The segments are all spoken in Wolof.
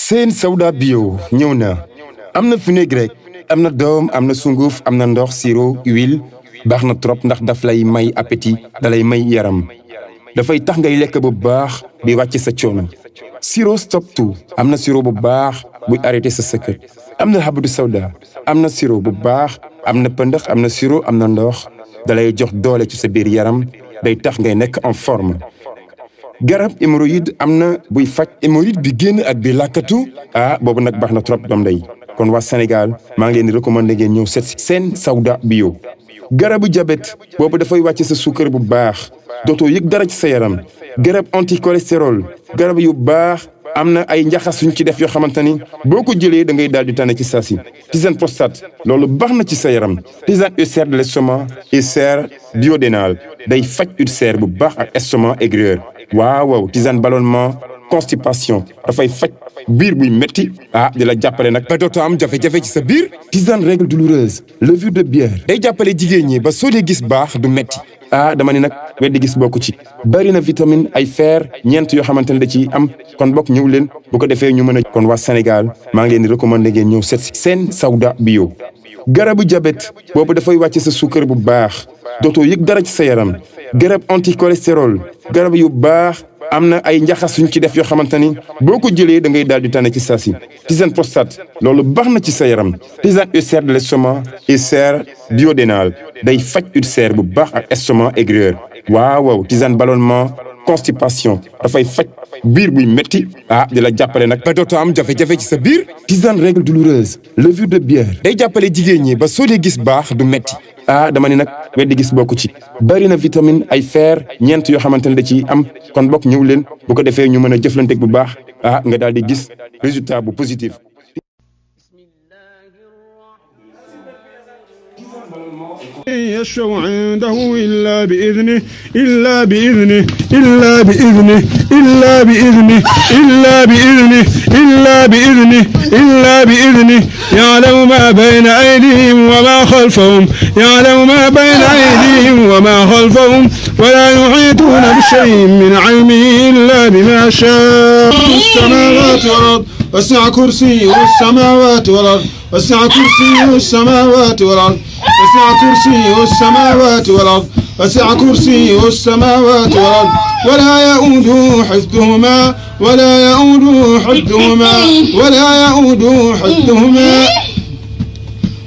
seen Sawda bio ñëw na am na vinaigre am na doom am na sunguf am na ndox sirop huile baax na trop ndax daf lay may appétit dalay may yaram dafay tax ngay lekk bu baax di wàcc sa coono sirop stop tout am na sirop bu baax buy arrêté sa sëkkët am na habatu Sawda am na sirop bu baax am na pëndax am na sirop am na ndox dalay jox doole ci sa biir yaram day tax ngay nekk en forme garab hémorroïde am na buy faj hémorroïde bi génn ak bi làkkatu boobu nag baax na trop doom day kon waa Sénégal maa ngi leen di recommandé ngeen ñëw seet si seen Sawda bio garabu diabète boobu dafay wàcc sa suukar bu baax dootoo yëg dara ci sa yaram garab anti cholestérol garab yu baax am na ay njaxas yuñ ci def yoo xamante ni boo ko jëlee da ngay daal di tane ci saa si tisane prostate loolu baax na ci sa yaram tisane ulcère de l'estomac ulcère duodénal day faj ulcère bu baax ak estomac aigreur waaw tisane ballonnement constipation dafay faj biir buy métti di la jàppale nag ba dootoo am jafe-jafe ci sa biir tisane règle douloureuse levure de bière day jàppale jigéen ñi ba soo dee gis baax du métti dama ni nag weddi gis bokku ci bari na vitamine ay fer ñeent yoo xamante ne da ci am kon bokk ñëw leen bu ko defee ñu mën a kon waa Sénégal maa ngi leen di recommandé ngeen ñëw seet si seen Sawda bio garabu diabète boobu dafay wàcc sa suukar bu baax dootoo yëg dara ci sa yaram garab anti cholestérol garab yu baax am na ay njaxas yuñ ci def yoo xamante ni boo ko jëlee da ngay daal di tane ci saa si tisane prostate loolu baax na ci sa yaram tisane ulcère de l'estomac ulcère duodénal day faj ulcère bu baax ak estomac aigreur waaw tisane ballonnement constipation dafay faj biir buy métti di la jàppale nag ba dootoo am jafe-jafe ci sa biir tisane règle douloureuse levure de bière day jàppale jigéen ñi ba soo dee gis baax du métti dama ni nag weddi gis bokku ci bari na vitamine ay fer ñeent yoo xamante ne da ci am kon bokk ñëw leen bu ko defee ñu mën a jëflanteeg bu baax nga daal di gis résultat bu positif. يشفع عنده إلا بإذنه إلا بإذنه إلا بإذنه إلا بإذنه إلا بإذنه إلا بإذنه إلا بإذنه يعلم ما بين أيديهم وما خلفهم يعلم ما بين أيديهم وما خلفهم ولا يحيطون بشيء من علمه إلا بما شاء السماوات والأرض وسع كرسيه السماوات والأرض وسع كرسيه السماوات والأرض وسع كرسيه السماوات والأرض وسع كرسيه السماوات والأرض ولا يؤوده حفظهما ولا يؤوده حفظهما ولا يؤوده حفظهما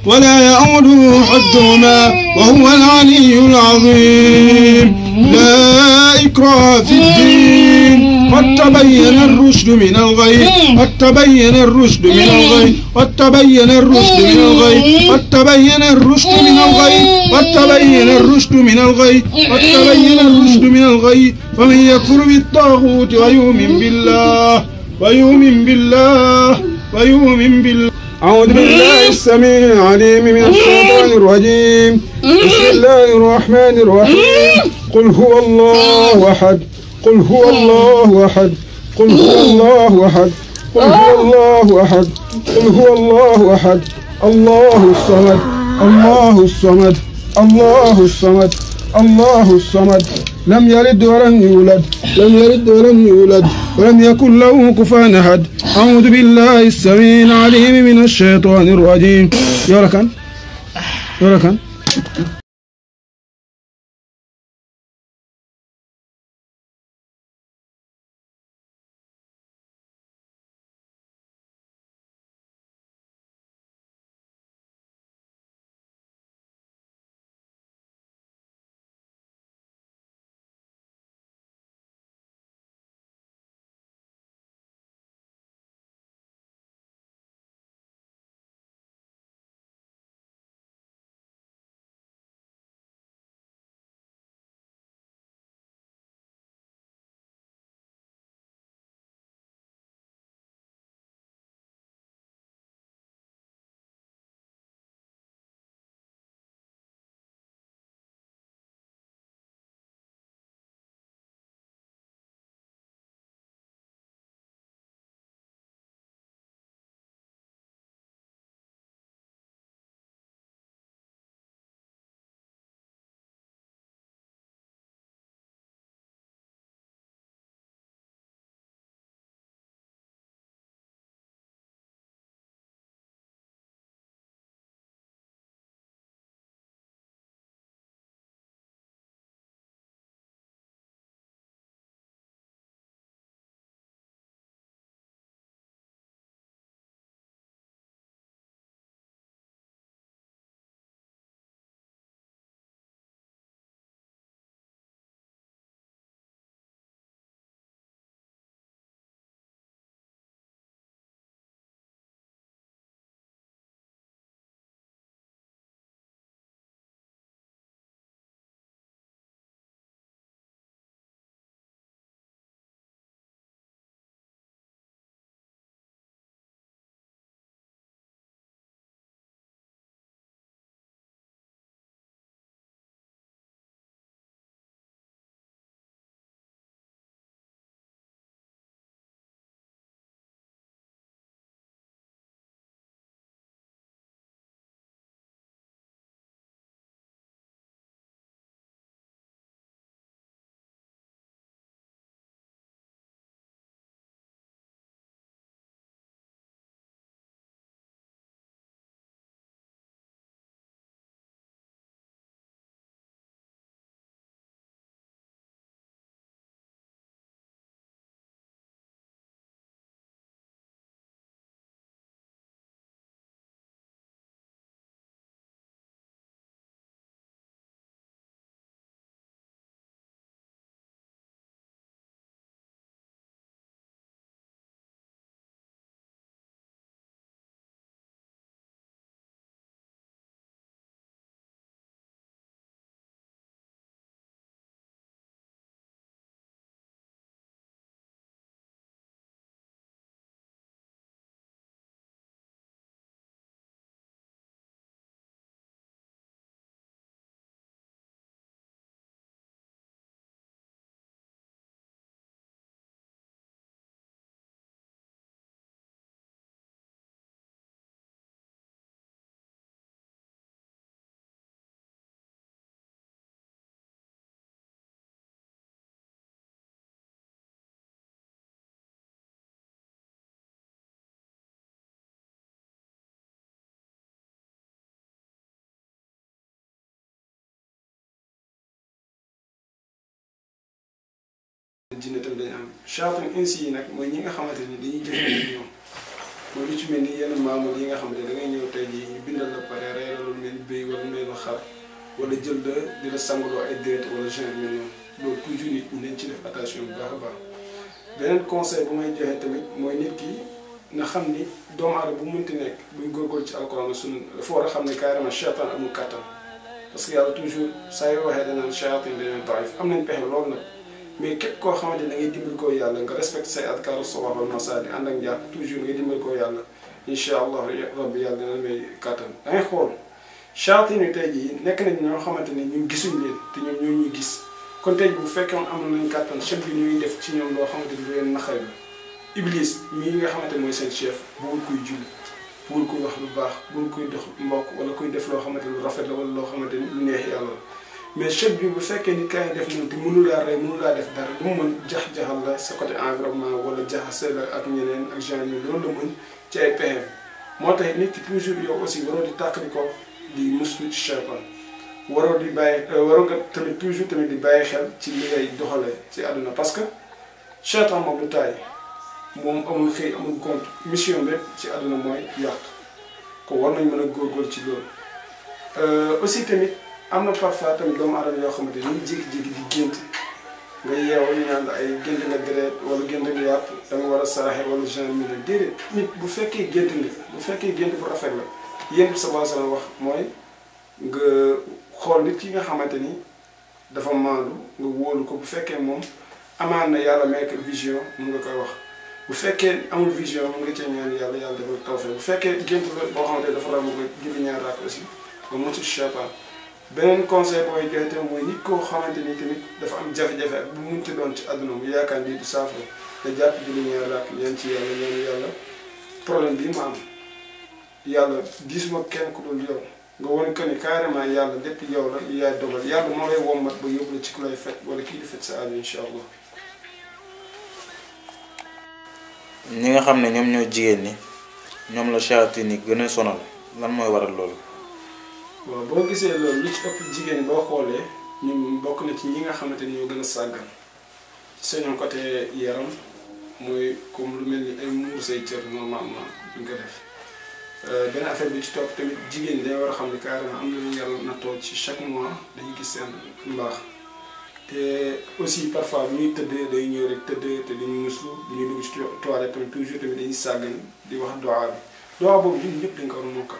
ولا يؤوده حفظهما وهو العلي العظيم لا إكراه في الدين قد تبين الرشد من الغي قد تبين الرشد من الغي قد تبين الرشد من الغي قد تبين الرشد من الغي قد تبين الرشد من الغي قد تبين الرشد من الغي فمن يكفر بالطاغوت ويؤمن بالله ويؤمن بالله ويؤمن بالله أعوذ بالله السميع العليم من الشيطان الرجيم بسم الله الرحمن الرحيم قل هو الله أحد قل هو الله أحد قل هو الله أحد قل هو الله أحد قل هو الله أحد الله الصمد الله الصمد الله الصمد الله الصمد لم يلد ولم يولد لم يلد ولم يولد ولم يكن له كفوا أحد أعوذ بالله السميع العليم من الشيطان الرجيم يا ركان jinne tamit dañu am shayatin insi yi nag mooy ñi nga xamante ni dañuy jëfandikoo ñoom mooy lu ci mel ni yenn maamul yi nga xamante ne da ngay ñëw tey jii ñu bindal la pare rey la lu mel ni béy wala lu mel ni xar wala jël la di la sangaloo ay déret wala genre mel noonu loolu toujours nit ñi dañ ci def attention bu baax a baax. beneen conseil bu may joxe tamit mooy nit ki na xam ni doomu aadama bu mënti nekk buñ góorgóorlu ci alquran sunna dafa war a xam ne carrément shaytaan amul kattan parce que yàlla toujours saa yoo waxee danaan shayatin dañoo daif am nañ pexe loolu nag mais képp koo xamante ne da ngay dimbali koo yàlla nga respecté say adkaaru sabaax wal masaa di ànd ak njàpp toujours ngay dimbali koo yàlla incha allah rabbi yàlla dina may kattan da ngay xool shayatin yi tey jii nekk nañ ñoo xamante ne ñun gisuñ leen te ñoom ñoo ñuy gis kon tey bu fekkoon am nañ kattan chaque bi ñuy def ci ñoom loo xamante ni lu leen naqari la iblis mii nga xamante mooy seen chef bëggul kuy julli bëggul kuy wax lu baax bëggul kuy dox mbokk wala kuy def loo xamante lu rafet la wala loo xamante ni lu neex yàlla la mais chef bi bu fekkee ni kaa ngi def noonu te mënulaa rey mënulaa def dara lu mu mën jax-jaxal la sa côté environnement wala jaxase la ak ñeneen ak genre yi loolu la mën ci ay pexe moo tax nit ki toujours yow aussi waroo di tàqali ko di muslu ci cheytaan waroo di bàyyi waroo nga tamit toujours tamit di bàyyi xel ci li ngay doxalee ci àdduna parce que cheytaan moom du taay moom amul xëy amul compte mission bi ci àdduna mooy yàq ko war nañ mën a góorgóorlu ci loolu aussi tamit am na parfois tamit doomu aadama yoo xamante ni ñu jékki-jékki di gént nga yeewu ñu naan ay gént nga deret wala gént nga yàpp da nga war a saraxe wala genre mi ne déedéet nit bu fekkee gént nga bu fekkee gént bu rafet la yéen bi sallallahu alayhi wa sallam wax mooy nga xool nit ki nga xamante ni dafa maandu nga wóolu ko bu fekkee moom amaan na yàlla may ko vision mun nga koy wax bu fekkee amul vision mun nga cee ñaan yàlla yàlla defal tawfeex bu fekkee gént la boo xamante ni dafa ramu nga julli ñaar raak aussi nga moytu cheytaan beneen conseil booy joxe tamit mooy nit koo xamante ni tamit dafa am jafe-jafe ak bu munti doon ci àdduna mu yaakaar ni du saafara nga jàpp julli ñaar raak ñaan ci yàlla ñaan yàlla problème bi ma am yàlla gisuma kenn ku dul yow nga wan que ni carrément yàlla lépp yow la yaay dogal yàlla moo lay wommat ba yóbbu la ci ku lay fekk wala kii di fekk sa aajo incha allah. ñi nga xam ne ñoom ñoo jigéen ñi ñoom la shayatin yi gën a sonal lan mooy waral loolu. waaw boo gisee loolu li ci ëpp jigéen boo xoolee ñun bokk na ci ñi nga xamante ni ñoo gën a sàggan ci seen côté yaram mooy comme lu mel ni ay muur say cër normalement duñ ko def. benn affaire bi ci topp tamit jigéen ñi dañoo war a xam ne carrément am na lu yàlla nattoo ci chaque mois dañuy gis seen mbaax te aussi parfois bu ñuy tëdd day ñëw rek tëdd te dañuy muslu bu ñuy dugg ci toilette tamit toujours tamit dañuy sàggan di wax doa bi doa boobu ñun ñëpp dañ ko war a mokkal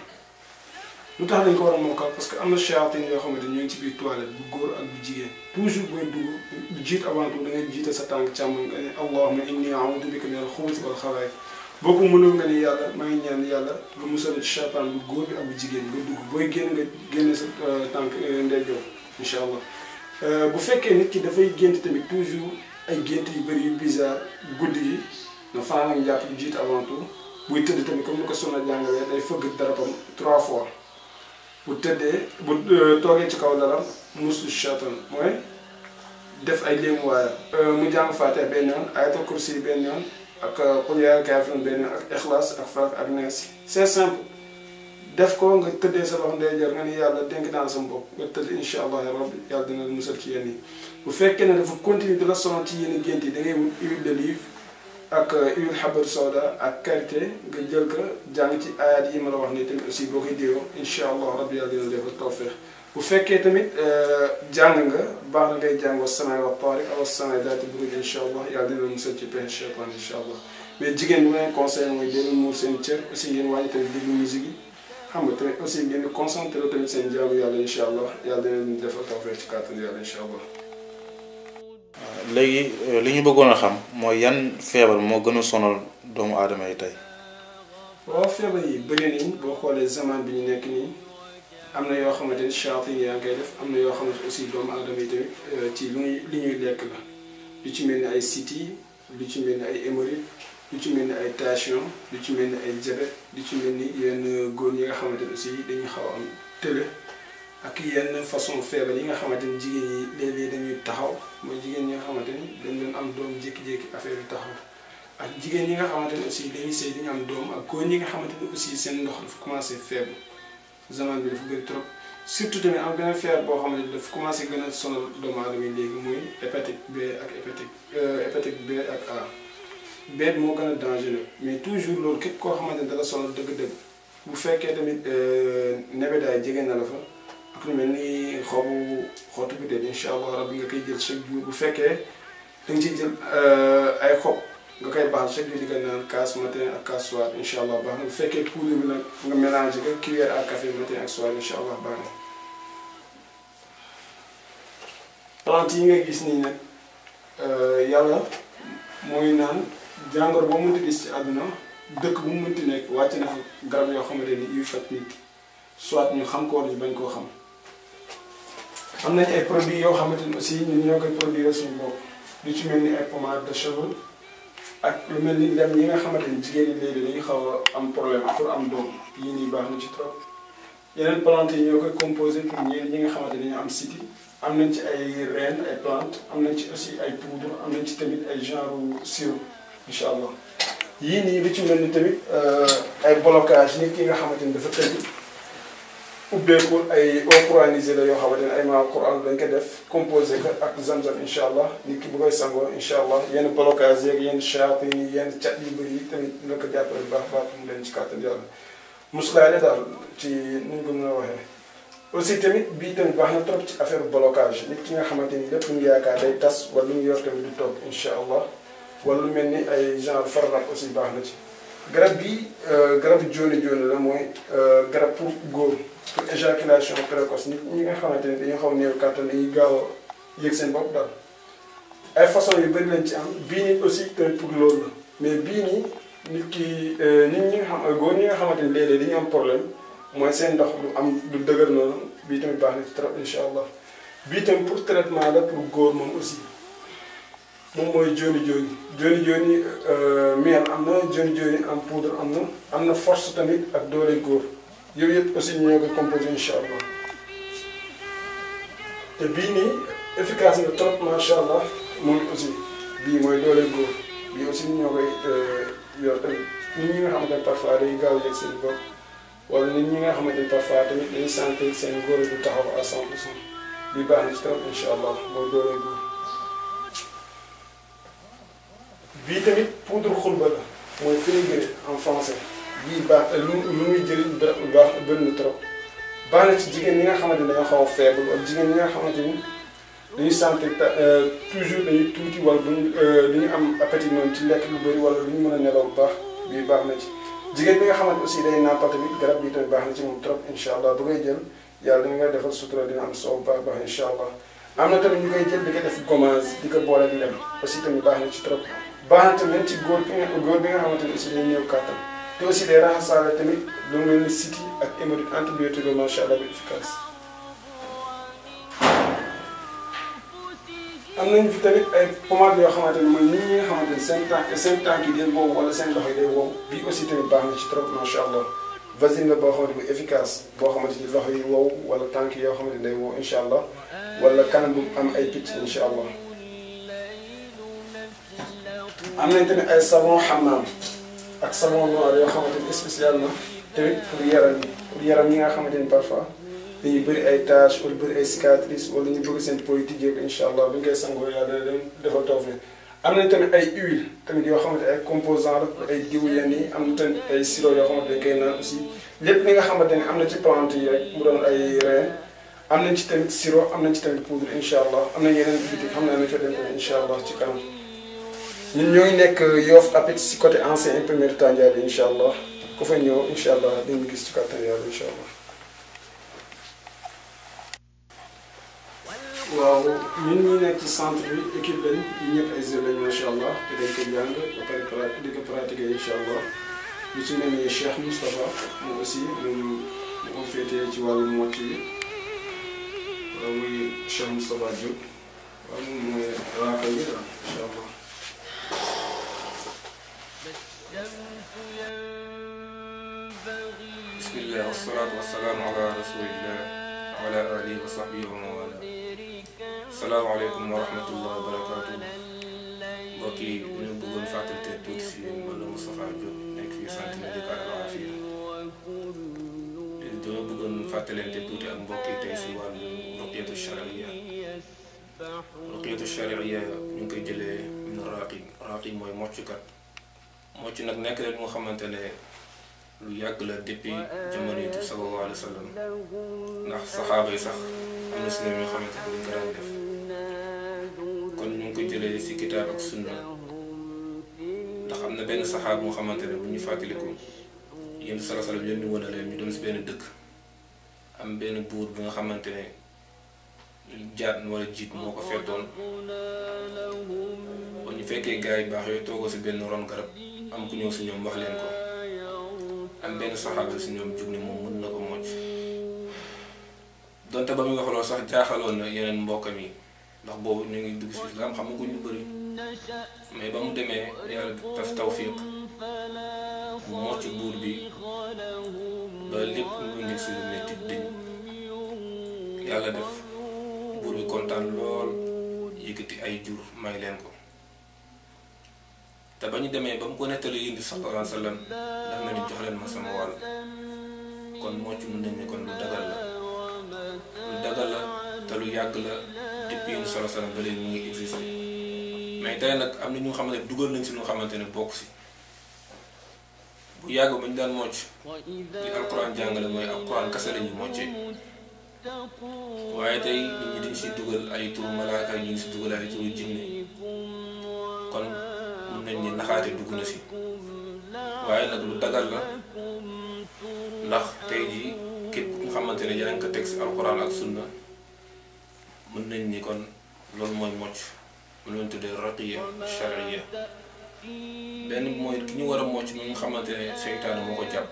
lu tax dañ ko war a mokkal parce que am na shayatin yoo xamante ñoo ngi ci biir toilette bu góor ak bu jigéen toujours booy dugg bu jiit avant tout da ngay jiite sa tànk càmmoñ nga ne allahumma inni a'udhu bika minal khubuthi wal khaba'ith boo ko mënul nga ni yàlla maa ngi ñaan yàlla nga musal ci cheytaan bu góor bi ak bu jigéen nga dugg booy génn nga génne sa tànk ndeyjoor incha allah bu fekkee nit ki dafay gént tamit toujours ay gént yu bëri yu bizarre guddi gi nga fanaan ak njàpp bu jiit avant tout buy tëdd tamit comme ni ko Sunna jàngalee day fëgg darabam 3 fois bu tëddee bu toogee ci kaw daram musu cheytaan mooy def ay léemuwaayam mu jàng Faatiha benn yoon ayatul kursi benn yoon ak qul yaa kaafiruun benn ak ixlaas ak falaq ak naas c'est simple def ko nga tëddee sa loxo ndeyjoor nga ni yàlla dénk naa sama bopp nga tëdd incha allah ya rabbi yàlla dina la musal ci yenn yi bu fekkee ne dafa continuer di la sonal ci yenn gént yi da ngay wut huile d'olive ak huile habbatu sawda ak karité nga jël ko jàng ci ayat yi ma la wax nii tamit aussi boo koy déggoo incha allah rabbi yàlla dina defal tawfeex bu fekkee tamit jàng nga baax na ngay jàng was-samaa'i wat-taariq aw was-samaa'i zaati buruuj incha allah yàlla dina la musal ci pexe cheytaan incha allah mais jigéen ñi ma leen conseillé mooy dee leen muur seen cër aussi ngeen wàññi tamit déglu musique yi xam nga tamit aussi ngeen di concentré tamit seen jaamu yàlla incha allah yàlla dina leen defal tawfeex ci kàttan yàlla incha allah. léegi li ñu bëggoon a xam mooy yan feebar moo gën a sonal doomu aadama yi tey. waaw feebar yi bëri nañ boo xoolee zaman bi ñu nekk nii. am na yoo xamante ni shayatin yaa ngi koy def am na yoo xamante aussi doomu aadama yi tamit ci li ñuy lekk la lu ci mel ni ay siti lu ci mel ni ay hémorroïdes lu ci mel ni ay tension lu ci mel ni ay diabète lu ci mel ni yenn góor yi nga xamante ni aussi dañuy xaw a am tële ak yenn façon feebar yi nga xamante ni jigéen ñi léeg-léeg dañuy taxaw mooy jigéen ñi nga xamante ni dañ doon am doom jékki-jékki affaire yu taxaw ak jigéen ñi nga xamante ni aussi dañuy sëy dañu am doom ak góor ñi nga xamante ni aussi seen ndox dafa commencé faible. zaman bi dafa bëri trop surtout tamit am beneen feebar boo xamante ni dafa commencé gën a sonal doomu aadama yi léegi muy hépatite B ak hépatite B ak A. B moo gën a dangereux mais toujours loolu képp koo xamante ni dala sonal dëgg-dëgg bu fekkee tamit nebedaay jege na la fa ak lu mel ni xottu butéel incha allah rabbi nga koy jël chaque jour bu fekkee da nga ciy jël ay xob nga koy baax chaque jour di ko naan kaas matin ak kaas soir incha allah baax na bu fekkee poudre bi nag nga mélangé ko cuillère à café matin ak soir incha allah baax na. plante yi nga gis nii nag yàlla mooy naan jàngoro boo mënti gis ci àdduna dëkk bu mu mënti nekk wàcc na fa garab yoo xamante ni yuy faj nit soit ñu xam ko wala ñu bañ koo xam. am nañ ay produits yoo xamante ni aussi ñun ñoo koy produire suñu bopp lu ci mel ni ay pommade de cheveux ak lu mel ni lem yi nga xamante ni jigéen ñi léegi dañuy xaw a am problème pour am doom yii nii baax na ci trop. yeneen plantes yi ñoo koy composé pour ñi nga xamante ni ñu am siti am nañ ci ay reen ay plantes am nañ ci aussi ay poudre am nañ ci tamit ay genre sirop incha allah. yii nii lu ci mel ni tamit ay blocage nit ki nga xamante ni dafa tëj ubbeeku ay eau couranisée la yoo xamante ne ay maa Quran dañ ko def composé ko ak zamzam incha allah nit ki bu koy sangoo incha allah yenn blocage yeeg yenn chaatin yi yenn cat yu bëri yi tamit dina ko jàppale bu baax baax mu leen ci kàttan yàlla muslaay la daal ci ni ñu ko mën a waxee. aussi tamit bii tamit baax na trop ci affaire blocage nit ki nga xamante ni lépp lu mu yaakaar day tas wala lu mu yor tamit du toog incha allah wala lu mel ni ay genre farnak aussi baax na ci. garab bi garabu jooni jooni la mooy garab pour góor pour éjaculation précoce nit ñi nga xamante ni dañoo xaw néew kàttan dañuy gaaw a yëg seen bopp daal ay façon yu bëri lañ ci am bii nii aussi tamit pour loolu la mais bii nii nit ki nit ñi nga xam góor ñi nga xamante ni léeg-léeg dañu am problème mooy seen ndox lu am lu dëgër noonu bii tamit baax na ci trop incha allah bii tamit pour traitement la pour góor moom aussi moom mooy jooni jooni jooni jooni miel am na jooni jooni am poudre am na force tamit ak doole góor yooyu yëpp aussi ñoo ko composé incha allah te bii nii efficace na trop macha allah moom aussi bii mooy doole góor bii aussi ñoo koy yor tamit nit ñi nga xamante ne parfois day gaaw a yegg seen bopp wala nit ñi nga xamante ne parfois tamit dañuy sentir seen góor du taxaw à 100% bii baax na ci trop incha allah mooy doole góor. bii tamit poudre xulba la mooy fenugrec en français bii baax lu muy jëriñ baax bëri na trop baax na ci jigéen ñi nga xamante ni dañoo xaw a faible wala jigéen ñi nga xamante ni dañuy sentir toujours dañuy tuuti wala duñu am appétit noonu ci lekk lu bëri wala duñu mën a nelaw bu baax bii baax na ci jigéen bi nga xamante aussi day nàmpal tamit garab bii tamit baax na ci moom trop incha allah bu ngay jël yàlla dina nga defal sutura dina am soow baax baax incha allah am na tamit ñu koy jël di ko def gommage di ko boole ak lem aussi tamit baax na ci trop baax na tamit ci góor bi nga xamante ni aussi day ñëw kàttan te aussi day raxasaale tamit lu mel ni siti ak hémorroïde antibiotique la macha allah bu efficace. am nañu fi tamit ay pommade yoo xamante ni mooy nit ñi nga xamante ni seen tànk yi day wow wala seen loxo yi day wow bii aussi tamit baax na ci trop macha allah. vaseline la boo xamante bu efficace boo xamante ni loxo yi wow wala tànk yoo xamante ni day wow incha allah wala kanam bu am ay picc incha allah. am nañ tamit ay savon hammam ak savon noir yoo xamante ni spécial na tamit pour yaram yi nga xamante ni parfois dañuy bëri ay taches wala bëri ay cicatrices wala ñu bëgg seen peau yi tijjeeku incha allah bu ñu koy sangoo yàlla dana leen defal tawfeex. am nañ tamit ay huile tamit yoo xamante ay composants la pour ay diw yenn yi am na tamit ay sirop yoo xamante dañ koy naan aussi lépp li nga xamante ni am na ci plante yi rek mu doon ay reen am nañ ci tamit sirop am nañ ci tamit poudre incha allah am nañ yeneen boutique xam naa ne fa dem tamit incha allah ci kanam. ñun ñooy nekk Yoff Apix si côté ancien imprimerie Tandiaye bi incha allah ku fa ñëw incha allah dañu gis ci kàttan yàlla incha allah. waaw ñun ñi nekk ci centre bi équipe lañ ñu ñëpp ay jeunes lañ macha allah te dañ ko jàng ba pare di ko pratiquer incha allah lu ci mel ni Cheikh Moustapha moom aussi mu féetee ci wàllu mocc bi waaw muy Cheikh Moustapha Diop waaw moom mooy raakal bi daal incha allah. bismillah wasalaatu wasalaamu ala rasulillah wa ala alihi wa sahbihi wa mawala salaamaaleykum wa rahmatullah wa barakaatu mbokk yi ñu bëggoon fàttalite tuuti si man la Moustapha Diop nekk fii centre médical Al Afia di dañoo bëggoon fàttalente tuuti ak mbokk yi tey si wàllu ruqyatu shariya. ruqyatu shariya ñu ngi koy jëlee min raqib. raqib mooy mocckat. mocc nag nekk rek nga xamante ne lu yàgg la depuis jamono yi sallallahu alayhi wa sallam ndax saxaaba yi sax am na si ñoom ñoo xamante ne dañ ko daan def kon ñu ngi koy jëlee si kitaab ak sunna ndax am na benn saxaaba moo xamante ne bu ñu fàttaliku yéen sallallahu alayhi wa sallam yéen ñu wane leen ñu dem si benn dëkk am benn buur bi nga xamante ne jaat wala jiit moo ko fettoon ba ñu fekkee gars yi baax yooyu toogoo si benn ron garab am ku ñëw si ñoom wax leen ko am benn saxaaba si ñoom jug ne moom mën na ko mocc donte ba muy wax loolu sax jaaxaloon na yeneen mbokkam yi ndax boobu ñu ngi dugg si islam xamaguñ lu bëri mais ba mu demee yàlla daf tawfiq mu mocc buur bi ba lépp lu nekk si lu métti dañ yàlla def buur bi kontaan lool yëkkati ay jur may leen ko te ba ñu demee ba mu ko nettali indi sallallahu alayhi wa sallam daf na ni jox leen ma sama wàll kon mocc mun nañ ne kon lu dagal la te lu yàgg la depuis indi sallallahu alayhi wa sallam ba léegi mu ngi existé mais tey nag am na ñu xamante ne dugal nañ si ñu xamante ne bokk si bu yàgg ba ñu daan mocc li alquran jàngale mooy alquran kese la ñu moccee waaye tey nit ñi dañ si dugal ay turu malaaka ñu ngi si dugal ay turu jinne kon mun nañ ni naxaate dugg na si waaye nag lu dagal la ndax tey jii képp nga xamante ne yaa ngi ko teg si alquran ak sunna mën nañ ni kon loolu mooy mocc mu leen tuddee raqiya shariya benn mooy ki ñu war a mocc mi nga xamante ne seytaane moo ko jàpp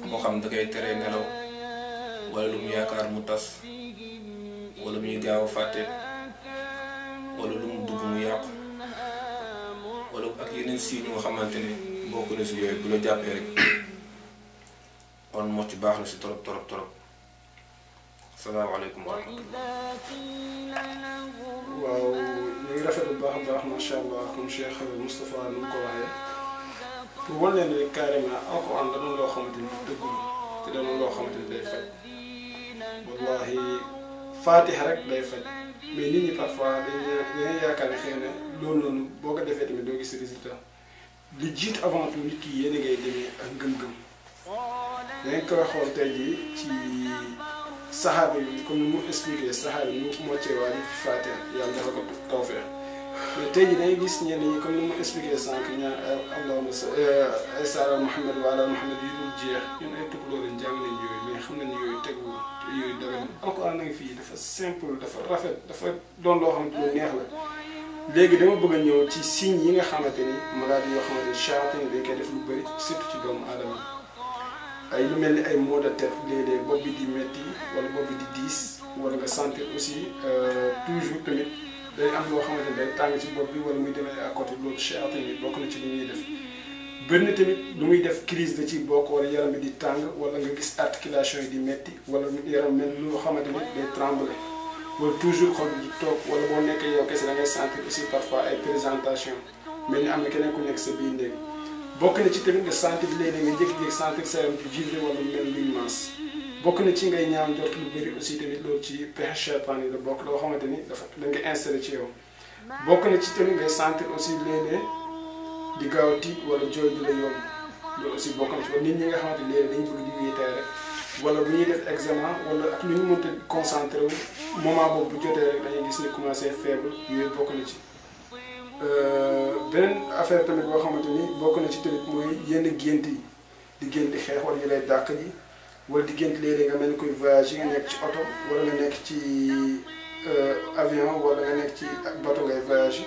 moo xam da koy teree nelaw wala lu mu yaakaar mu tas wala muy gaaw a fàtte wala lu mu dugg mu yàqu wala ak yeneen signes yoo xamante ne bokk na si yooyu bu la jàppee rek kon mocc baax na si trop trop trop. salaamaaleykum wa rahmatullah. waaw ñu ngi rafet bu baax a baax macha allah comme Cheikh Moustapha nu mu ko waxee pour wan leen rek carrément alquran da doon loo xamante ni dëggul te da doon loo xamante ni day faj wallahi fatiha rek day faj mais nit ñi parfois dañuy yaakaar ne xëy na loolu noonu boo ko defee tamit doo gis résultat li jiit avant tout nit ki yéen a ngay demee ak ngëm-ngëm dañ koy xool tey jii ci. saxaaba yi comme ni mu expliqué saxaaba yi mu moccee waa fi Fatiha yàlla dafa ko tawfeex mais tey jii dañuy gis ñenn ñi comme ni mu expliqué sànq ñaan allahumma ay sala Muhammad wa ala Muhammad yu dul jeex ñun ay tukulóor lañ jàng nañ yooyu mais xam nañ yooyu teguwul te yooyu dara alquran nag fii dafa simple dafa rafet dafa doon loo xamante lu neex la léegi dama bëgg a ñëw ci signes yi nga xamante ni maladie yoo xamante ni shayatin dañ koy def lu bëri surtout ci doomu aadama ay lu mel ni ay maux de tête léeg-léeg bopp bi di metti wala bopp bi di diis wala nga sentir aussi toujours tamit day am loo xamante ne day tàng ci bopp bi wala muy demee à côté loolu shayatin yi bokk na ci li ñuy def bëri na tamit lu muy def crise da ci bokk wala yaram bi di tàng wala nga gis articulation yi di metti wala yaram mel loo xamante ni day trembler wala toujours xol bi di toog wala boo nekkee yow kese da ngay sentir aussi parfois ay présentation mel ni am na keneen ku nekk sa biir ndéeg bokk na ci tamit nga sentir léeg-léeg nga jékki-jékki sentir sa yaram di vibrer wala mel luy maas bokk na ci ngay ñaan jot lu bëri aussi tamit loolu ci pexe cheytaan yi la bokk loo xamante ni dafa da nga installé ci yow bokk na ci tamit ngay sentir aussi léeg-léeg di gaaw a tiit wala jooy di la yomb loolu aussi bokk na ci wala nit ñi nga xamante léeg-léeg dañu bëgg di wéetaay rek wala bu ñuy def examen wala ak lu ñu mënta concentré wu moment boobu bu jotee rek dañuy gis ni commencé faible yooyu bokk na ci. beneen affaire tamit boo xamante ni bokk na ci tamit mooy yenn gént yi di gént di xeex wala ñu lay dàq ji wala di gént léeg-léeg nga mel ni koy voyage nga nekk ci oto wala nga nekk ci avion wala nga nekk ci bateau ngay voyage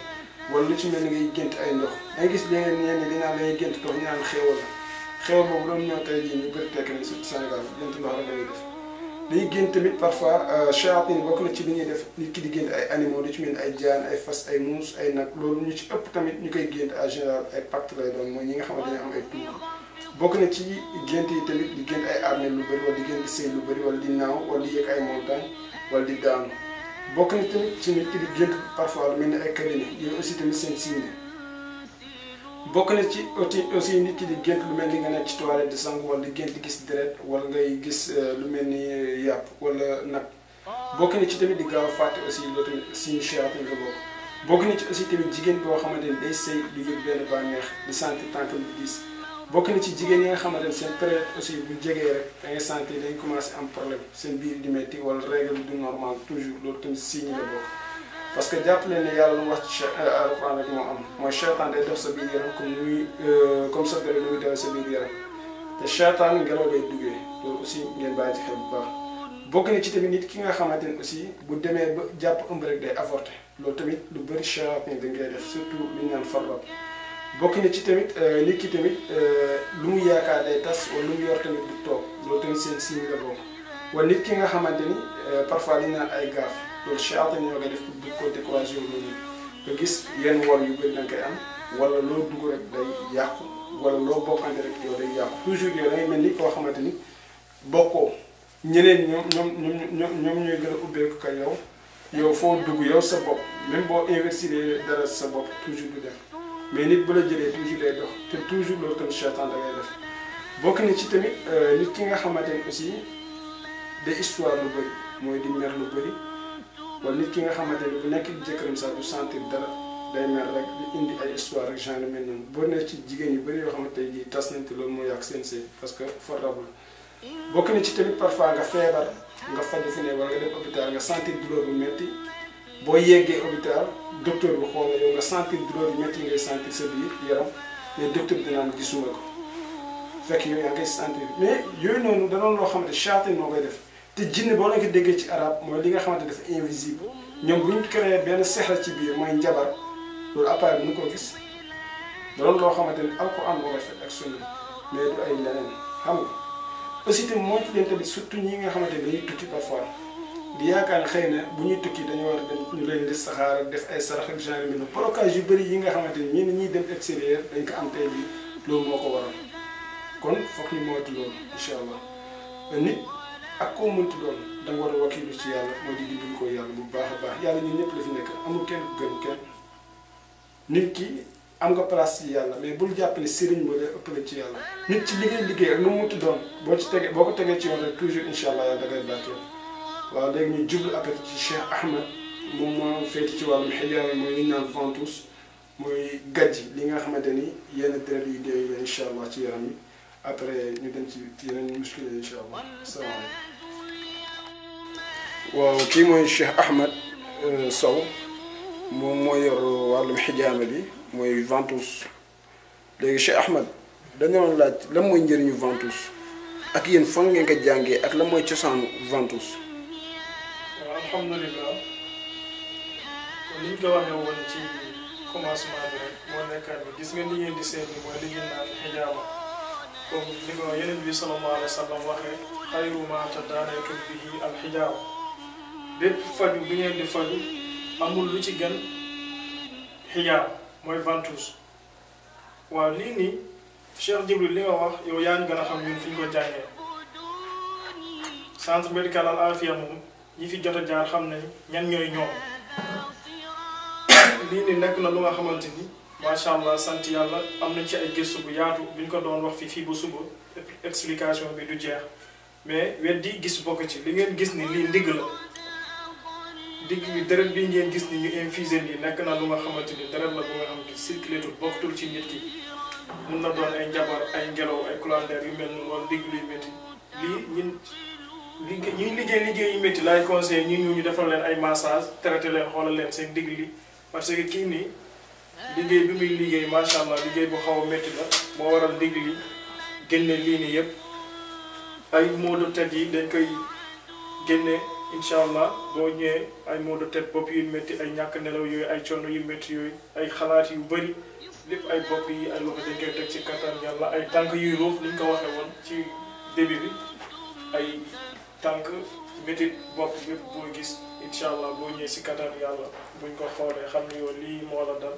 wala lu ci mel ni ngay gént ay ndox dangay gis léeg-léeg ñenn ñi dañu naan lay gént ndox ñu naan xéewal la xéewal boobu doon ñëw tey jii ñu bëri tekk nañ surtout Sénégal gént ndox rek lañuy def dañuy gént tamit parfois shayatin bokk na ci li ñuy def nit ki di gént ay animaux lu ci mel ni ay jaan ay fas ay muus ay nag loolu ñu ci ëpp tamit ñu koy gént en général ay pacte lay doon mooy ñi nga xamante ne am ay tuur bokk na ci gént yi tamit di gént ay armée lu bëri wala di gént sëy lu bëri wala di naaw wala di yéeg ay montagne wala di daanu bokk na tamit ci nit ki di gént parfois lu mel ni ay cabinet yooyu aussi tamit seen signe bokk na ci aussi nit ki di gént lu mel ni nga nekk ci toilette di sangu wala di gént gis deret wala ngay gis lu mel ni yàpp wala nag bokk na ci tamit di gaaw a fàtte aussi loolu tamit signe shayatin la bokk na ci aussi tamit jigéen boo xamante ni day sëy du yëg benn bànneex di sentir tànkam di diis bokk na ci jigéen yi nga xamante ni seen période aussi bu jegee rek da ngay sentir dañ commencé am problème seen biir di métti wala règle du normal toujours loolu tamit signe la bokk parce que jàpp leen ne yàlla lu wax ci alxuraan rek moo am mooy seytaan day dox sa biir yaram comme sa deret lu muy dawee sa biir yaram te seytaan ngelaw lay duggee loolu aussi ngeen bàyyi ci xel bu baax bokk na ci tamit nit ki nga xamante ni aussi bu demee ba jàpp ëmb rek day avorté loolu tamit lu bëri seytaan dañ koy def surtout li ñu naan farlab bokk na ci tamit nit ki tamit lu mu yaakaar day tas wala lu mu yor tamit du toog loolu tamit seen signe la bokk wala nit ki nga xamante ni parfois li ñu naan ay gaaf loolu seytaan ñoo koy def pour bu ko découragé wu loolu nga gis yenn wor yu bëri da nga koy am wala loo dugg rek day yàqu wala loo bokkante rek yow day yàqu toujours yow da ngay mel ni koo xamante ni bokkoo ñeneen ñoom ñooy gën a ubbeeku ka yow foo dugg yow sa bopp même boo investir dara sa bopp toujours du dem mais nit bu la jëlee toujours day dox te toujours loolu tamit seytaan da ngay def bokk na ci tamit nit ki nga xamante ni aussi day histoire lu bëri mooy di mer lu bëri wala nit ki nga xamante ni bu nekk jëkkëram sax du sentir dara day mer rek di indi ay histoire rek genre mel noonu boo ne ci jigéen yu bëri yoo xamante tey jii tas nañ te loolu moo yàq seen sëy parce que fortable bokk na ci tamit parfois nga feebar nga faju fu ne wala nga dem hôpital nga sentir douleur bu metti boo yeggee hôpital docteur bi xool la yow nga sentir douleur bu metti ngay sentir sa biir yaram mais docteur bi naan gisuma ko fekk yow yaa ngay sentir mais yooyu noonu da doon loo xamante seytaan moo koy def te jinne boo leen ko déggee ci arab mooy li nga xamante dafa invisible ñoom bu ñu créé benn sexra ci biir mooy njabar loolu appareil bi nu ko gis da doon loo xamante ni alquran moo koy fekk ak sunna mais du ay leneen xam nga aussi tamit moo ci leen tamit surtout ñi nga xamante ne dañuy tukki parfois di yaakaar ne xëy na bu ñuy tukki dañoo war a dem ñu leen di saxaar ak def ay sarax ak genre bi blocage yu bëri yi nga xamante ni ñenn ñiy dem extérieur dañ ko am tey bii loolu moo ko waral kon foog ñu moytu loolu incha allah nit ak koo mënti doon da nga war a wakiilu ci yàlla mooy di dimbali ko yàlla bu baax a baax yàlla ñun ñëpp la fi nekk amul kenn gën kenn nit ki am nga place ci yàlla mais bul jàpp ne sëriñ moo lay ëppale ci yàlla nit ci liggéey ak lu mu mënti doon boo ko tegee ci yoon rek toujours incha allah yàlla da ngay barkeel waaw léegi ñu jublu après ci Cheikh Ahmed moom moo féeti ci wàllum xijaama mooy li ñu naan ventouse mooy gàjj li nga xamante ni yenn deret yi dee la incha allah ci yaram yi après ñu dem ci yeneen muskile incha allah salaamaaleykum. waaw kii mooy Cheikh Ahmed Sow moom moo yor wàllum xijaama bi mooy ventouse léegi Cheikh Ahmed dañu doon laaj lan mooy njëriñu ventouse ak yéen fan ngeen ko jàngee ak lan mooy cosaanu ventouse. waaw alhamdulilah kon ni ñu ko waxee woon ci commencement bi rek moo nekkaat bi gis nga li ngeen di seetlu mooy li ngeen naan xijaama comme ni ko yeneen bi sallallahu alayhi wa sallam waxee xayru maa tadaaneetum bihi al xijaama bépp faju bi ngeen di faju amul lu ci gën xijaama mooy ventouse waaw lii nii Cheikh Jibril li nga wax yow yaa ñu gën a xam ñun fi ñu ko jàngee centre médical Al Afia moom ñi fi jot a jaar xam nañ ñan ñooy ñoom lii nii nekk na lu nga xamante ni macha allah sant yàlla am nañ ci ay gëstu bu yaatu bi ñu ko doon wax fii ba suba explication bi du jeex mais weddi gis bokk ci li ngeen gis ni lii ndigg la digg bi deret bi ngeen gis ni ñu infusé nii nekk na lu nga xamante ni deret la bu nga xamante ni circulé tul bokkutul ci nit ki mun na doon ay njabar ay ngelaw ay couleur yu mel noonu wala digg luy métti lii ñuy liggéey yu métti laay conseillé ñu defal leen ay massage traité leen xoolal leen seen digg li parce que kii nii liggéey bi muy liggéey macha allah liggéey bu xaw a métti la moo waral digg li génne lii nii yëpp ay maux de tête yi dañ koy génne incha allah boo ñëwee ay maux de tête bopp yu métti ay ñàkk nelaw yooyu ay coono yu métti yooyu ay xalaat yu bëri lépp ay bopp yi ay loxo dañ koy teg ci kattan yàlla ay tànk yuy ruux ni ñu ko waxee woon ci début bi ay tànk métit bopp yëpp boo gis incha allah boo ñëwee si kattan yàlla buñ ko xoolee xam ni yow lii moo la dal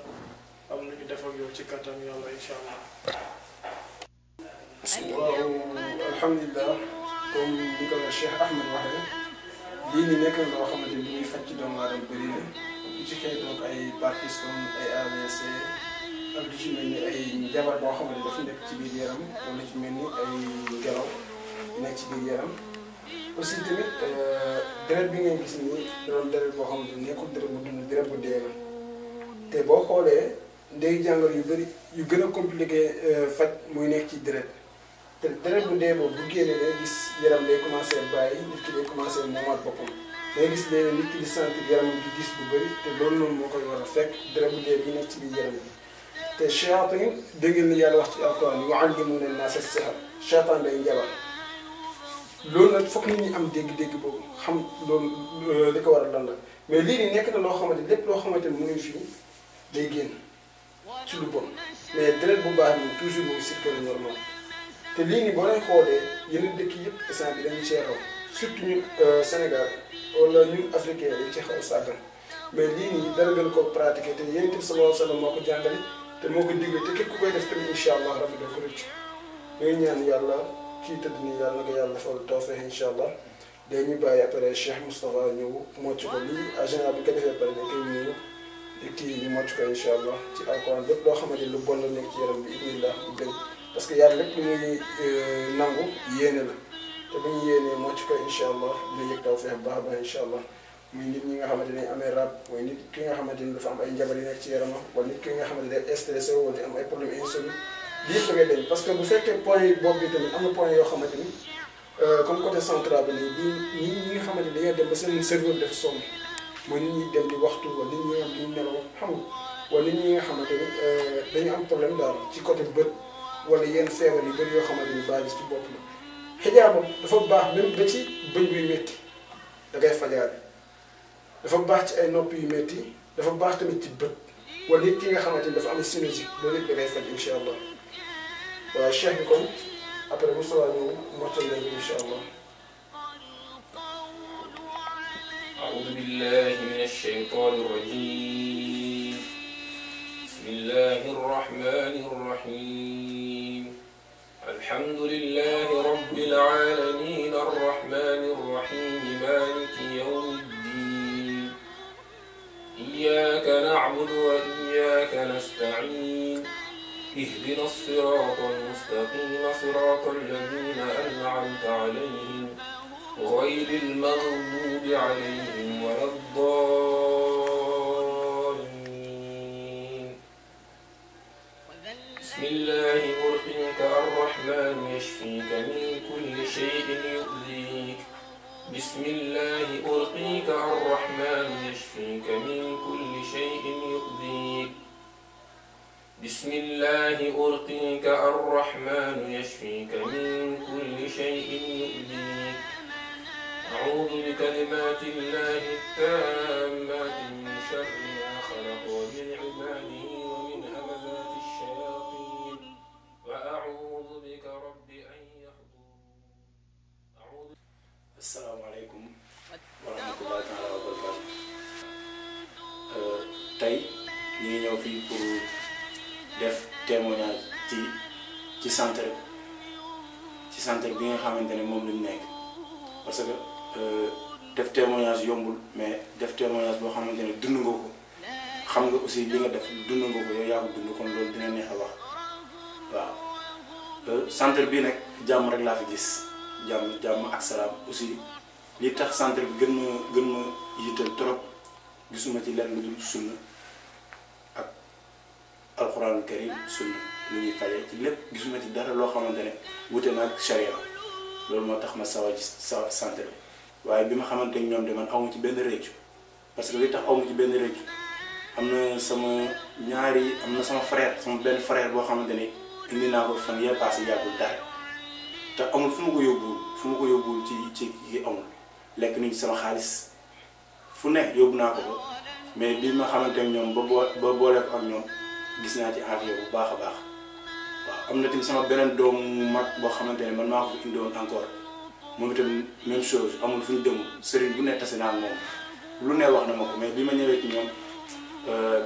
am nañu def ak yow ci kattan yàlla incha allah. waaw alhamdulilah comme ni ko Cheikh Ahmed waxee lii nii nekk na loo xamante ni muy faj ci doomu aadama bëri na lu ci xëy donc ay Parkinson ay AVC ak lu ci mel ni ay jabar boo xam ne dafa nekk ci biir yaram wala ci mel ni ay ngelaw nekk ci biir yaram aussi tamit deret bi ngay gis nii doon deret boo xam ne nekkul deret bu dund deret bu dee la te boo xoolee ndey jàngoro yu bëri yu gën a compliqué faj muy nekk ci deret te deret bu dee boobu bu génnee day gis yaram day commencé bàyyi nit ki day commencé moomaat boppam day gis léeg-léeg nit ki di sentir yaram di gis bu bëri te loolu noonu moo koy war a fekk deret bu dee bi nekk ci biir yaram bi te shayatin dégg ngeen ni yàlla wax ci alquran yu'allimuuna an-naasa as-sihr shaytaan day njabar loolu nag foog nit ñi am dégg-dégg boobu xam loolu li ko war a lan la mais lii nii nekk na loo xamante lépp loo xamante ni mu ngi fii day génn ci lu bon mais deret bu baax nii toujours mu ngi circulé normal te lii nii boo leen xoolee yeneen dëkk yëpp instant bi dañu cee raw surtout ñun Sénégal wala ñun africain dañ ci xaw a sàggan mais lii nii dara gën ko pratiquer te Yonent bi sallallahu alayhi wa sallam moo ko jàngale te moo ko digle te képp ku koy def tamit incha allah rabbi doo ko rëcc ñooy ñaan yàlla kii tëdd nii yàlla na ko yàlla defal tawfeex incha allah dañuy bàyyi après Cheikh Moustapha ñëw mocc ko lii en général bu ko defee pare dañ koy ñëw kii ñu mocc ko incha allah ci alquran lépp loo xamante ni lu bon la nekk ci yaram bi idnillah bu gën parce que yàlla lépp lu muy nangu yéene la te bu ñu yéenee mocc ko incha allah dina yëg tawfeex baax a baax incha allah muy nit ñi nga xamante ne amee rab mooy nit ki nga xamante ni dafa am ay njabar yu nekk ci yaramam wala nit ki nga xamante ne day stressé wala di am ay problème insomnie lii yëpp da ngay dañ parce que bu fekkee point yi boobu bi tamit am na point yoo xamante ni comme côté central bi nii ñi nga xamante ni dañuy dem ba seen cerveau bi dafa sonn mooy nit ñi dem di waxtu wala nit ñi nga xam ne ñu nelaw xam nga wala nit ñi nga xamante ni dañu am problème daal ci côté bët wala yenn feebar yu bëri yoo xamante ni baa gis ci bopp la xijaabam dafa baax même ba ci bëñ buy métti da ngay fajaale dafa baax ci ay nopp yu métti dafa baax tamit ci bët wala nit ki nga xamante ni dafa am sinusite loolu it da ngay faj incha allah waaw cheikh bi kon après bu soobee ñëw mottal nañ ko incha allah. أعوذ بالله من الشيطان الرجيم بسم الله الرحمن الرحيم الحمد لله رب العالمين الرحمن الرحيم مالك يوم الدين إياك نعبد وإياك نستعين اهدنا الصراط المستقيم صراط الذين أنعمت عليهم غير المغضوب عليهم ولا الضالين بسم الله أرقيك الرحمن يشفيك من كل شيء يؤذيك بسم الله أرقيك الرحمن يشفيك من كل شيء يؤذيك بسم الله أرقيك الرحمن يشفيك من كل شيء يؤذيك أعوذ بكلمات الله التامات من شر ما خلق ومن عباده ومن همزات الشياطين وأعوذ بك رب أن يحضرون. السلام عليكم ورحمة الله تعالى وبركاته. tey ñu ngi ñëw fii pour def témoignage ci centre bi nga xamante ne moom lañ nekk parce que def témoignage yombul mais def témoignage boo xamante ne dund nga ko xam nga aussi li nga def dund nga ko yow yaa ko dund kon loolu dina neex a wax waaw centre bi nag jàmm rek laa fi gis jàmm ak salaam aussi li tax centre bi gën ma yitteel trop gisuma ci lenn lu dul sunna ak alxuraanul karim sunna lu ñuy fajee ci lépp gisuma ci dara loo xamante ne wute na ak charia loolu moo tax ma sawa ci centre bi waaye bi ma xamante ne ñoom de man awma ci benn réccu parce que li tax awma ci benn réccu am na sama frère sama benn frère boo xamante ne indi naa ko fan yee passé yàggul dara te amul fu ma ko yóbbuwul ci amul lekk nañ ci sama xaalis fu ne yóbbu naa ko mais bi ma xamante ne ñoom ba boole ko ak ñoom gis naa ci affaire bu baax a baax waaw am na tamit sama beneen doomu mag boo xamante ne man maa ko fi indiwoon encore moom itam même chose amul fu ñu demul sëriñ bu ne tase naa moom lu ne wax na ma ko mais bi ma ñëwee ci ñoom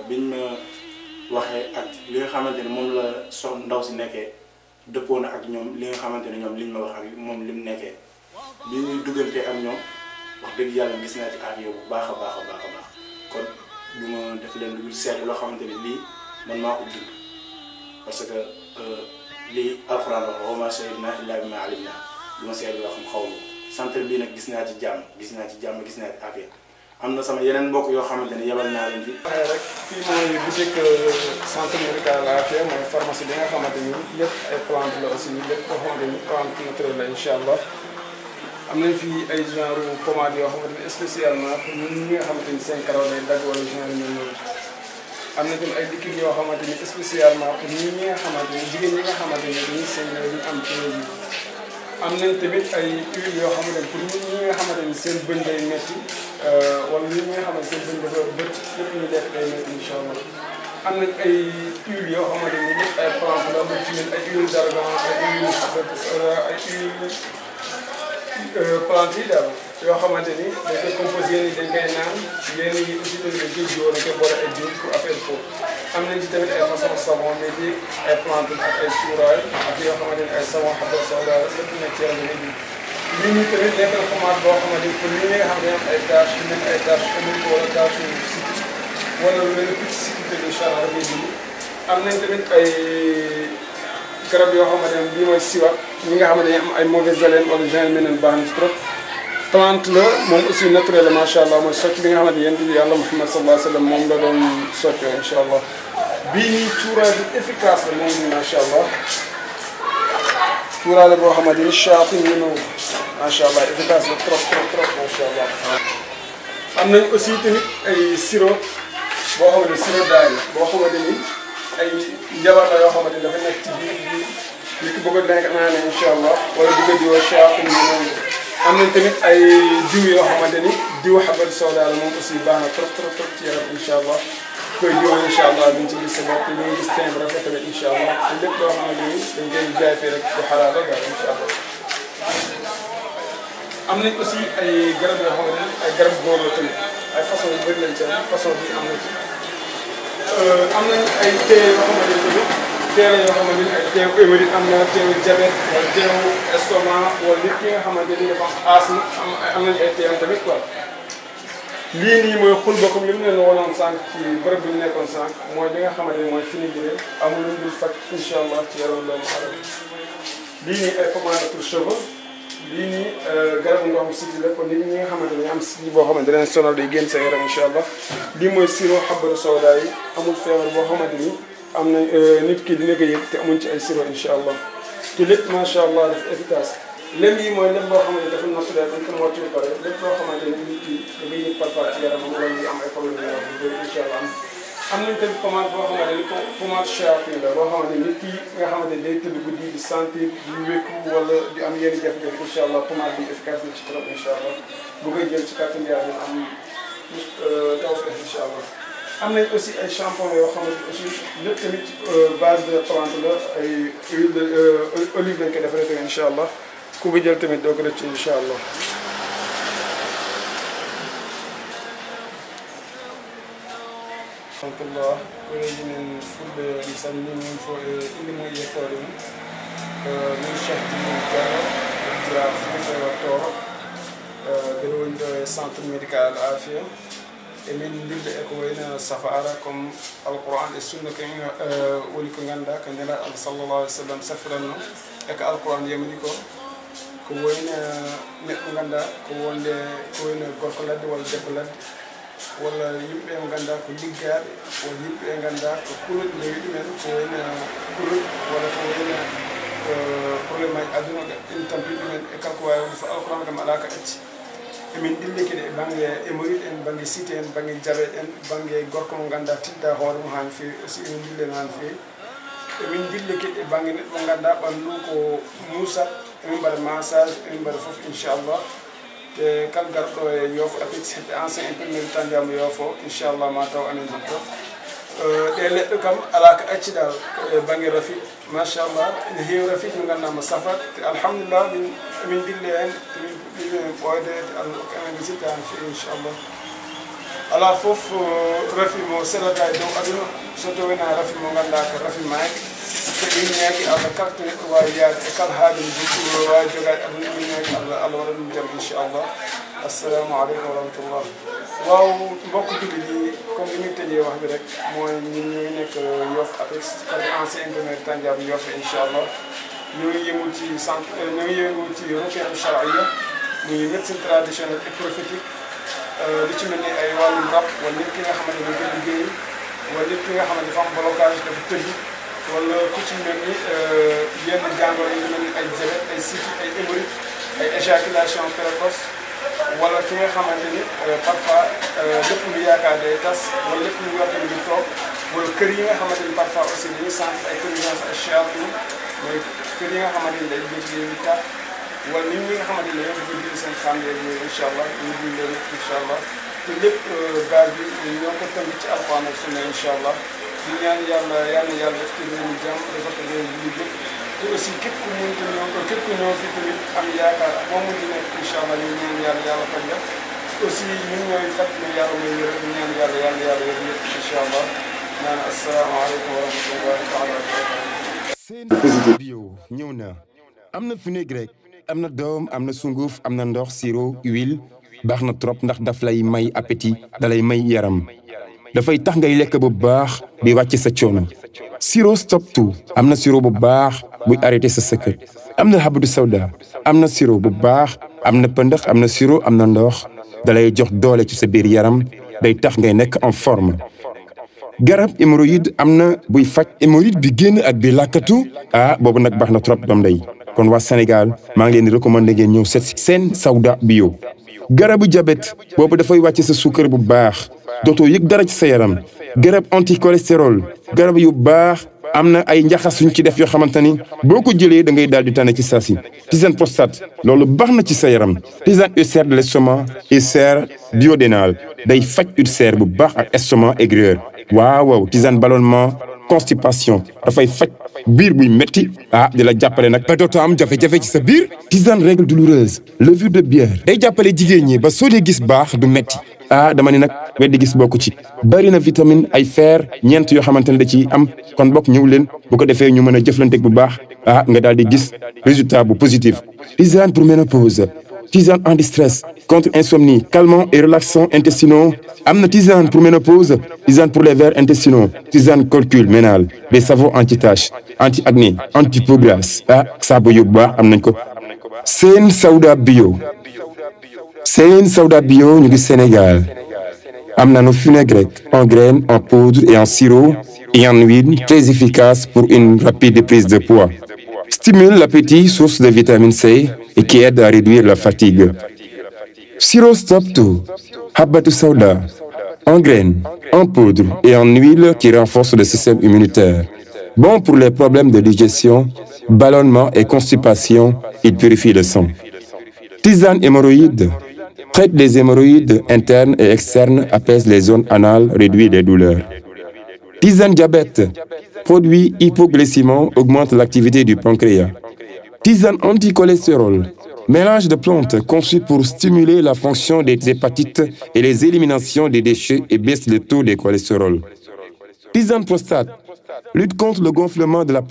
biñ ma waxee ak li nga xamante ne moom la ndaw si nekkee dëppoo na ak ñoom li nga xamante ne ñoom liñ ma wax ak moom li mu nekkee bi ñuy duggantee ak ñoom wax dëgg yàlla gis naa ci affaire bu baax a baax kon du ma def leen lu seet loo xamante ne lii man maa ko dund parce que lii alxuraan wax wa maa shahidnaa illaa bimaa alimnaa li ma seetlu wax mu xaw ma centre bii nag gis naa ci jàmm gis naa ci affaire am na sama yeneen mbokk yoo xamante ne yebal naa leen fi. waaye rek fii mooy boutique centre médical Afia mooy pharmacie bi nga xamante ni lépp ay plante la aussi lépp boo xamante ni plante naturelle la incha allah am nañ fi ay genre pommade yoo xamante ni spécialement pour ñun ñi nga xamante ni seen karaw day dagg wala genre ñoom ñoom am na tamit ay liquide yoo xamante ni spécialement pour ñun ñi nga xamante ni jigéen ñi nga xamante ni dañuy seen ñu am ci am nañ tamit ay huile yoo xamante ni pour ñun ñi nga xamante ni seen bëñ day metti wala ñun ñi nga xamante seen bëñ dafa bët lépp ñu def day metti incha allah am nañ ay huile yoo xamante ni lépp ay plante la mu ci ay huile d'argan ay huile plante yi daal yoo xamante ni dañ koy composé yéen dañ koy naan yéen yi aussi dañ koy géej yoo dañ koy boole ay diw pour affaire foofu am nañ ci tamit ay façon savon mais di ay plante ak ay cuuraay ak yoo xamante ni ay savon xabo sawda lépp nekk ci rajo bi lii nii tamit nekk na commande boo xamante ni pour ñi nga xam ne am ay tâche yu mel ay tâche commune wala tâche cycle wala lu mel ni petit cycle incha allah rajo bi am nañ tamit ay garab yoo xamante ne bii mooy siwat ñi nga xamante ne am ay mauvaise haleine wala genre meneen baax na ci trop plante la moom aussi naturel la macha allah mooy socc bi nga xamante ne yéen bi yàlla Muhammad sallallahu alayhi wa sallam moom la doon soccoo incha allah bii nii cuuraay bi efficace la moom macha allah cuuraay la boo xamante ni chaatin ñu ñëw macha allah efficace la trop macha allah. am nañ aussi tamit ay sirop boo xamante ni sirop daay la boo xamante ni ay njabar la yoo xamante ni dafa nekk ci biir nit ki bëgg a nekk naa ne incha allah wala bëgg a diwoo chaatin ñu ñëw am nañ tamit ay diw yoo xamante ni diw xabal sawda la moom aussi baax na trop ci yaram incha allah koy diwoo incha allah duñ ci gis sa bopp ñu ngi gis teint bu rafet tamit incha allah te lépp loo xamante ni dañ koy jaay fii rek bu xalaat la daal incha allah. am nañ aussi ay garab yoo xamante ni ay garab góor la tamit ay façon yu bëri lañ ci am façon bi am na ci am nañ ay thé yoo xamante ni tamit thé la yoo xamante ni ay thé hémorroïde am na thé diabète wala thé estomac wala nit ki nga xamante ni dafa am asthme am nañ ay thé tamit quoi. lii nii mooy xulba comme li mu leen wanoon sànq ci bërëb bi ñu nekkoon sànq mooy li nga xamante ni mooy fini jëlee amul lu dul faj incha allah ci yaram doomu aadama lii nii ay pommade pour cheveux lii nii garabu ndoxum siti la kon nit ñi nga xamante ni am siti boo xamante ne leen sonal day génn sa yaram incha allah lii mooy sirop xabaru sawda yi amul feebar boo xamante ni am na nit ki dina ko yëg te amuñ ci ay sirop incha allah te lépp macha allah dafa efficace lem yi mooy lem boo xamante ni dafa naturel dañ ko motti ba pare lépp loo xamante ni nit ki da ngay yëg parfois ci yaramam wala ñu am ay problème yu bëri incha allah am nañ tamit pommade boo xamante ni pommade chaatin la boo xamante ni nit ki nga xamante ni day tëdd guddi di sentir di wékku wala di am yenn jafe-jafe incha allah pommade bi efficace na ci trop incha allah bu koy jël ci kàttan yàlla am tawfeex incha allah. am nañ aussi ay shampoing yoo xamante ni aussi lépp tamit base de plante la ay huile de olive lañ koy defaree tamit incha allah ku ko jël tamit doo ko rëcc incha allah. alhamdulillah koyeji men fulɓe mi salmini min fo e inde mum yettode mum min cheikh Djibril Diallo jira fulɓe wattoro mbeɗa woni ɗo e centre médical Afia emin dilde eko wayno safara comme alquran e sunna kañum woni ko ganduɗa ko ndeɗa Allah sallallah alih w sallam safiranno eko alquran yamani ko wayno neɗɗo ganduɗa ko wayno gorko ladde walla debbo ladde walla yimɓe ɓe ganduɗa ko liggaɓe walla yimɓe ɓe ganduɗa ko kuroɗe lewi ɗumen ko wayno kuroɗe walla ko wayno probléme aji aduna ɗin tampi ɗumen e kanko wawi woni fo alquran kam ala ka acci emin ɗille kede e banggue hémorroïde en banggue cité en banggue diabète en banggue gorko mo ganduɗa tidda hoore mum ha no fewi aussi emin dille no ha no fewi emin dille kede e banggue neɗɗo mo ganduɗa ɓandu ko moussat emin mbaɗa massage emin mbaɗa foof inchallah te kala garɗo e yoofo apix hedde ancien imprimeur tandiyama yoofo inchallah ma taw amen hen to ɗe leɗɗo kam ala ko acciɗal e banggue rafi machallah ne heewi rafi mo gandama safat te alhamdulillah emin dille hen emin puɗɗiɓe ɓoyde allah hokki amen gisitta han fewi inchallah ala foof rafi mo seɗata e dow aduna so tawina rafi mo ganduɗa ko rafi maaki te ɗin ñaagi allah kala to neɗɗo wawi yaade e kala haaju jikku wawi jogade aduna ɗin ñaagi allah waɗa ɗum jaam inchallah assalamu aleykum wa rahmatullah waaw mbokk julli ɗi comme li muy tëjee wax bi rek mooy ñun ñooy nekk Yoff APEX côté ancien intérieur Tandiab Yoff incha allah ñoo ngi yëngu ci centre ñoo ngi yëngu ci requête charia muy médecine traditionnelle et prophétique li ci mel ni ay wàllum rab wala nit ki nga xamante ne dafa liggéey wala nit ki nga xamante dafa am blocage dafa tëj wala ku ci mel ni yenn jàngoro yi mel ni ay diabète ay siti ay hémorroïde ay éjaculation précoce wala ki nga xamante ni parfois lépp lu yaakaar day tas wala lépp lu yor tamit di toog wala kër yi nga xamante ni parfois aussi dañuy sentir ay prévisions ay chiates mooy kër yi nga xamante ni day jékki di tàkk wala nit ñi nga xamante ni dañoo bëgg a seen fànn yooyu incha allah ñu dundee lépp incha allah te lépp base bi ñoo ko tënk ci alxuraan ak sunna incha allah di ñaan yàlla def ci réew mi jàmm defal ko réew mi liggéey te aussi képp ku mënti ñëw képp ku ñëw fi tamit am yaakaar ak moom di nekk incha allah ñu ñaan yàlla faj la aussi ñun ñooy faj ñu yàlla mooy yërëm ñu ñaan yàlla yërëm ñëpp incha allah naan asalaamaaleykum wa rahmatullahi taala wa barakatuh. seen bio ñëw na am na vinaigre am na doom am na sunguf am na ndox sirop huile baax na trop ndax daf lay may appétit dalay may yaram dafay tax ngay lekk bu baax di wàcc sa coono sirop stop tout am na sirop bu baax buy arrêté sa sëkkët am na habatu sawda am na sirop bu baax am na pëndax am na sirop am na ndox dalay jox doole ci sa biir yaram day tax ngay nekk en forme garab hémorroïde am na buy faj hémorroïde bi génn ak bi làkkatu boobu nag baax na trop doom day kon waa Sénégal maa ngi leen di recommander ngeen ñëw seet si seen sawda bio garabu diabète boobu dafay wàcc sa suukar bu baax dootoo yëg dara ci sa yaram garab anti cholestérol garab yu baax am na ay njaxas suñ ci def yoo xamante ni boo ko jëlee da ngay daal di tane ci saa si tisane prostate loolu baax na ci sa yaram tisane ulcère de l'estomac ulcère duodénal day faj ulcère bu baax ak estomac aigreur waaw tisane ballonnement constipation dafay faj biir buy métti di la jàppale nag ba dootoo am jafe-jafe ci sa biir tisane règle douloureuse levure de bière day jàppale jigéen ñi ba soo dee gis baax du métti dama ni nag weddi gis bokku ci bari na vitamine ay fer ñeent yoo xamante ne da ci am kon bokk ñëw leen bu ko defee ñu mën a jëflanteeg bu baax nga daal di gis résultat bu positif tisane pour ménopause tisane anti-stress contre insomnie calmant et relaxant intestinaux am na tisane pour ménopause tisane pour les vers intestinaux tisane calcul ménal des savons anti-taches anti-acné anti-peau grasse saabu yu baax am nañ ko seen sawda bio seen sawda bio ñu ngi Sénégal am nañu fenugrec en graines en poudre et en sirop et en huile très efficace pour une rapide prise de poids stimule l'appétit source de vitamine C et qui aide à réduire la fatigue sirop stop tout habatu sawda en graines en poudre et en huile qui renforce le système immunitaire bon pour les problèmes de digestion ballonnement et constipation il purifie le sang tisane hémorroïde traite les hémorroïdes internes et externes, apaise les zones anales, réduit les douleurs. Tisane diabète, produit hypoglycémant, augmente l'activité du pancréas. Tisane anti-cholestérol, mélange de plantes conçu pour stimuler la fonction des hépatites et les éliminations des déchets et baisse le taux de cholestérol. Tisane prostate, lutte contre le gonflement de la prostate.